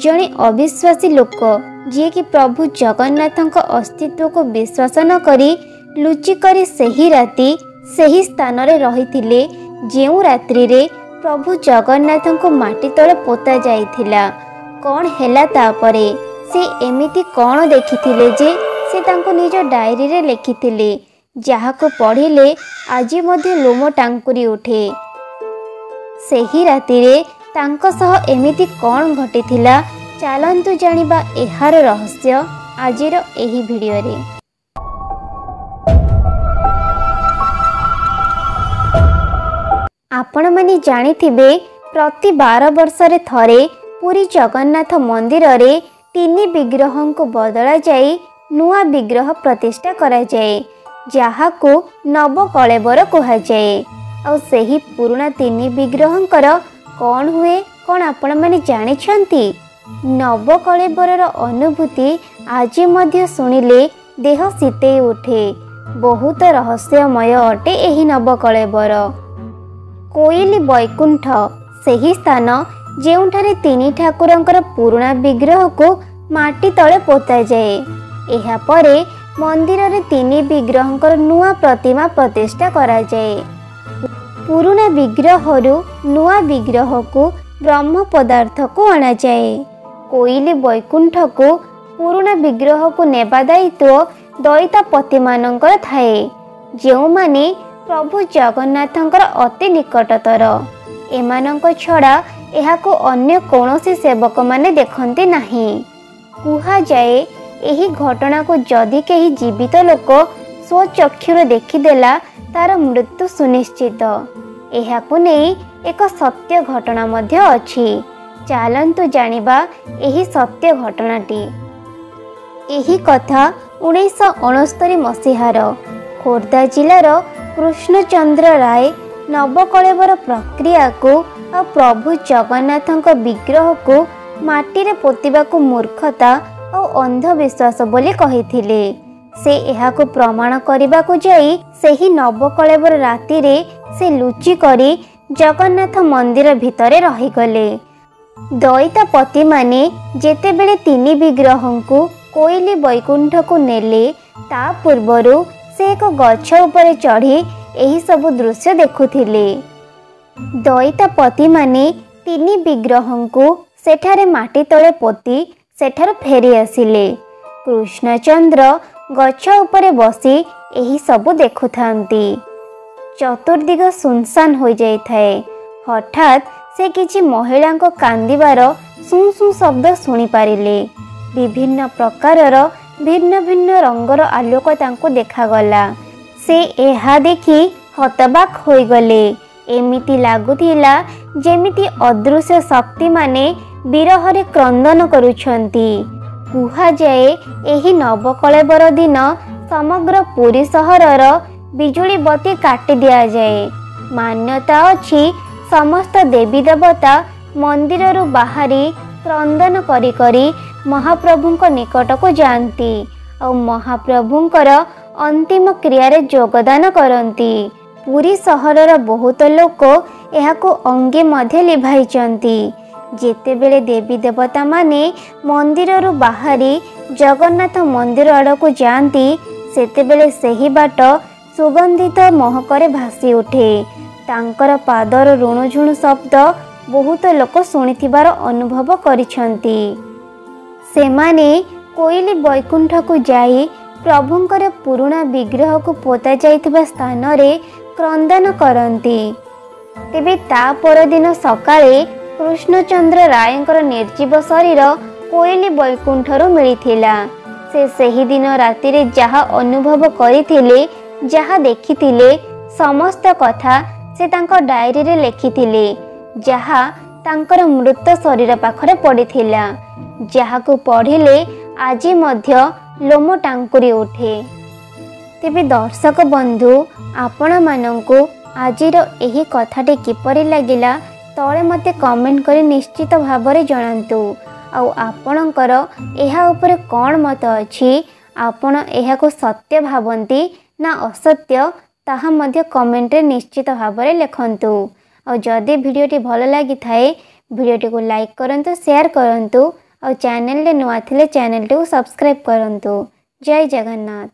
ଜଣେ ଅବିଶ୍ୱାସୀ ଲୋକ, ଯିଏକି ପ୍ରଭୁ ଜଗନ୍ନାଥଙ୍କ ଅସ୍ତିତ୍ୱକୁ ବିଶ୍ୱାସ ନ କରି ଲୁଚିକରି ସେହି ରାତି ସେହି ସ୍ଥାନରେ ରହିଥିଲେ, ଯେଉଁ ରାତ୍ରିରେ ପ୍ରଭୁ ଜଗନ୍ନାଥଙ୍କୁ ମାଟି ତଳେ ପୋତା ଯାଇଥିଲା। କ'ଣ ହେଲା ତାପରେ? ସେ ଏମିତି କ'ଣ ଦେଖିଥିଲେ ଯେ ସେ ତାଙ୍କୁ ନିଜ ଡାଏରୀରେ ଲେଖିଥିଲେ, ଯାହାକୁ ପଢ଼ିଲେ ଆଜି ମଧ୍ୟ ଲୋମ ଟାଙ୍କୁରି ଉଠେ? ସେହି ରାତିରେ ତାଙ୍କ ସହ ଏମିତି କ'ଣ ଘଟିଥିଲା, ଚାଲନ୍ତୁ ଜାଣିବା ଏହାର ରହସ୍ୟ ଆଜିର ଏହି ଭିଡ଼ିଓରେ। ଆପଣମାନେ ଜାଣିଥିବେ, ପ୍ରତି 12 ବର୍ଷରେ ଥରେ ପୁରୀ ଜଗନ୍ନାଥ ମନ୍ଦିରରେ ତିନି ବିଗ୍ରହଙ୍କୁ ବଦଳାଯାଇ ନୂଆ ବିଗ୍ରହ ପ୍ରତିଷ୍ଠା କରାଯାଏ, ଯାହାକୁ ନବକଳେବର କୁହାଯାଏ। ଆଉ ସେହି ପୁରୁଣା ତିନି ବିଗ୍ରହଙ୍କର କ'ଣ ହୁଏ, କ'ଣ ଆପଣମାନେ ଜାଣିଛନ୍ତି? ନବକଳେବରର ଅନୁଭୂତି ଆଜି ମଧ୍ୟ ଶୁଣିଲେ ଦେହ ଶୀତେଇ ଉଠେ। ବହୁତ ରହସ୍ୟମୟ ଅଟେ ଏହି ନବକଳେବର। କୋଇଲି ବୈକୁଣ୍ଠ ସେହି ସ୍ଥାନ ଯେଉଁଠାରେ ତିନି ଠାକୁରଙ୍କର ପୁରୁଣା ବିଗ୍ରହକୁ ମାଟି ତଳେ ପୋତାଯାଏ। ଏହାପରେ ମନ୍ଦିରରେ ତିନି ବିଗ୍ରହଙ୍କର ନୂଆ ପ୍ରତିମା ପ୍ରତିଷ୍ଠା କରାଯାଏ। ପୁରୁଣା ବିଗ୍ରହରୁ ନୂଆ ବିଗ୍ରହକୁ ବ୍ରହ୍ମ ପଦାର୍ଥକୁ ଅଣାଯାଏ। କୋଇଲି ବୈକୁଣ୍ଠକୁ ପୁରୁଣା ବିଗ୍ରହକୁ ନେବା ଦାୟିତ୍ୱ ଦଇତାପତିମାନଙ୍କର ଥାଏ, ଯେଉଁମାନେ ପ୍ରଭୁ ଜଗନ୍ନାଥଙ୍କର ଅତି ନିକଟତର। ଏମାନଙ୍କ ଛଡ଼ା ଏହାକୁ ଅନ୍ୟ କୌଣସି ସେବକମାନେ ଦେଖନ୍ତି ନାହିଁ। କୁହାଯାଏ, ଏହି ଘଟଣାକୁ ଯଦି କେହି ଜୀବିତ ଲୋକ ସ୍ୱଚକ୍ଷୁରେ ଦେଖିଦେଲା, ତାର ମୃତ୍ୟୁ ସୁନିଶ୍ଚିତ। ଏହାକୁ ନେଇ ଏକ ସତ୍ୟ ଘଟଣା ମଧ୍ୟ ଅଛି। ଚାଲନ୍ତୁ ଜାଣିବା ଏହି ସତ୍ୟ ଘଟଣାଟି। ଏହି କଥା 1969 ମସିହାର। ଖୋର୍ଦ୍ଧା ଜିଲ୍ଲାର କୃଷ୍ଣଚନ୍ଦ୍ର ରାୟ ନବକଳେବର ପ୍ରକ୍ରିୟାକୁ ଆଉ ପ୍ରଭୁ ଜଗନ୍ନାଥଙ୍କ ବିଗ୍ରହକୁ ମାଟିରେ ପୋତିବାକୁ ମୂର୍ଖତା ଆଉ ଅନ୍ଧବିଶ୍ୱାସ ବୋଲି କହିଥିଲେ। ସେ ଏହାକୁ ପ୍ରମାଣ କରିବାକୁ ଯାଇ ସେହି ନବକଳେବର ରାତିରେ ସେ ଲୁଚି କରି ଜଗନ୍ନାଥ ମନ୍ଦିର ଭିତରେ ରହିଗଲେ। ଦଇତାପତିମାନେ ଯେତେବେଳେ ତିନି ବିଗ୍ରହଙ୍କୁ କୋଇଲି ବୈକୁଣ୍ଠକୁ ନେଲେ, ତା ପୂର୍ବରୁ ସେ ଏକ ଗଛ ଉପରେ ଚଢ଼ି ଏହିସବୁ ଦୃଶ୍ୟ ଦେଖୁଥିଲେ। ଦଇତାପତିମାନେ ତିନି ବିଗ୍ରହଙ୍କୁ ସେଠାରେ ମାଟି ତଳେ ପୋତି ସେଠାରୁ ଫେରି ଆସିଲେ। କୃଷ୍ଣଚନ୍ଦ୍ର ଗଛ ଉପରେ ବସି ଏହିସବୁ ଦେଖୁଥାନ୍ତି। ଚତୁର୍ଦିଗ ଶୂନଶାନ ହୋଇଯାଇଥାଏ। ହଠାତ୍ ସେ କିଛି ମହିଳାଙ୍କ କାନ୍ଦିବାର ସୁଁ ସୁଁ ଶବ୍ଦ ଶୁଣିପାରିଲେ। ବିଭିନ୍ନ ପ୍ରକାରର ଭିନ୍ନ ଭିନ୍ନ ରଙ୍ଗର ଆଲୋକ ତାଙ୍କୁ ଦେଖାଗଲା। ସେ ଏହା ଦେଖି ହତବାକ୍ ହୋଇଗଲେ। ଏମିତି ଲାଗୁଥିଲା ଯେମିତି ଅଦୃଶ୍ୟ ଶକ୍ତିମାନେ ବିରହରେ କ୍ରନ୍ଦନ କରୁଛନ୍ତି। କୁହାଯାଏ, ଏହି ନବକଳେବର ଦିନ ସମଗ୍ର ପୁରୀ ସହରର ବିଜୁଳି ବତି କାଟି ଦିଆଯାଏ। ମାନ୍ୟତା ଅଛି, ସମସ୍ତ ଦେବୀ ଦେବତା ମନ୍ଦିରରୁ ବାହାରି କ୍ରନ୍ଦନ କରି କରି ମହାପ୍ରଭୁଙ୍କ ନିକଟକୁ ଯାଆନ୍ତି ଆଉ ମହାପ୍ରଭୁଙ୍କର ଅନ୍ତିମ କ୍ରିୟାରେ ଯୋଗଦାନ କରନ୍ତି। ପୁରୀ ସହରର ବହୁତ ଲୋକ ଏହାକୁ ଅଙ୍ଗେ ମଧ୍ୟ ଲିଭାଇଛନ୍ତି। ଯେତେବେଳେ ଦେବୀ ଦେବତାମାନେ ମନ୍ଦିରରୁ ବାହାରି ଜଗନ୍ନାଥ ମନ୍ଦିର ଆଡ଼କୁ ଯାଆନ୍ତି, ସେତେବେଳେ ସେହି ବାଟ ସୁଗନ୍ଧିତ ମହକରେ ଭାସି ଉଠେ। ତାଙ୍କର ପାଦର ରୁଣୁଝୁଣୁ ଶବ୍ଦ ବହୁତ ଲୋକ ଶୁଣିଥିବାର ଅନୁଭବ କରିଛନ୍ତି। ସେମାନେ କୋଇଲି ବୈକୁଣ୍ଠକୁ ଯାଇ ପ୍ରଭୁଙ୍କର ପୁରୁଣା ବିଗ୍ରହକୁ ପୋତା ଯାଇଥିବା ସ୍ଥାନରେ କ୍ରନ୍ଦନ କରନ୍ତି। ତେବେ ତା ପରଦିନ ସକାଳେ କୃଷ୍ଣଚନ୍ଦ୍ର ରାୟଙ୍କର ନିର୍ଜୀବ ଶରୀର କୋଇଲି ବୈକୁଣ୍ଠରୁ ମିଳିଥିଲା। ସେ ସେହିଦିନ ରାତିରେ ଯାହା ଅନୁଭବ କରିଥିଲେ, ଯାହା ଦେଖିଥିଲେ, ସମସ୍ତ କଥା ସେ ତାଙ୍କ ଡାଏରୀରେ ଲେଖିଥିଲେ, ଯାହା ତାଙ୍କର ମୃତ ଶରୀର ପାଖରେ ପଡ଼ିଥିଲା, ଯାହାକୁ ପଢ଼ିଲେ ଆଜି ମଧ୍ୟ ଲୋମ ଟାଙ୍କୁରି ଉଠେ। ତେବେ ଦର୍ଶକ ବନ୍ଧୁ, ଆପଣମାନଙ୍କୁ ଆଜିର ଏହି କଥାଟି କିପରି ଲାଗିଲା, ତଳେ ମୋତେ କମେଣ୍ଟ କରି ନିଶ୍ଚିତ ଭାବରେ ଜଣାନ୍ତୁ। ଆଉ ଆପଣଙ୍କର ଏହା ଉପରେ କ'ଣ ମତ ଅଛି, ଆପଣ ଏହାକୁ ସତ୍ୟ ଭାବନ୍ତି ନା ଅସତ୍ୟ, ତାହା ମଧ୍ୟ କମେଣ୍ଟରେ ନିଶ୍ଚିତ ଭାବରେ ଲେଖନ୍ତୁ। ଆଉ ଯଦି ଭିଡ଼ିଓଟି ଭଲ ଲାଗିଥାଏ, ଭିଡ଼ିଓଟିକୁ ଲାଇକ୍ କରନ୍ତୁ, ସେୟାର କରନ୍ତୁ ଆଉ ଚ୍ୟାନେଲରେ ନୂଆ ଥିଲେ ଚ୍ୟାନେଲଟିକୁ ସବସ୍କ୍ରାଇବ୍ କରନ୍ତୁ। ଜୟ ଜଗନ୍ନାଥ।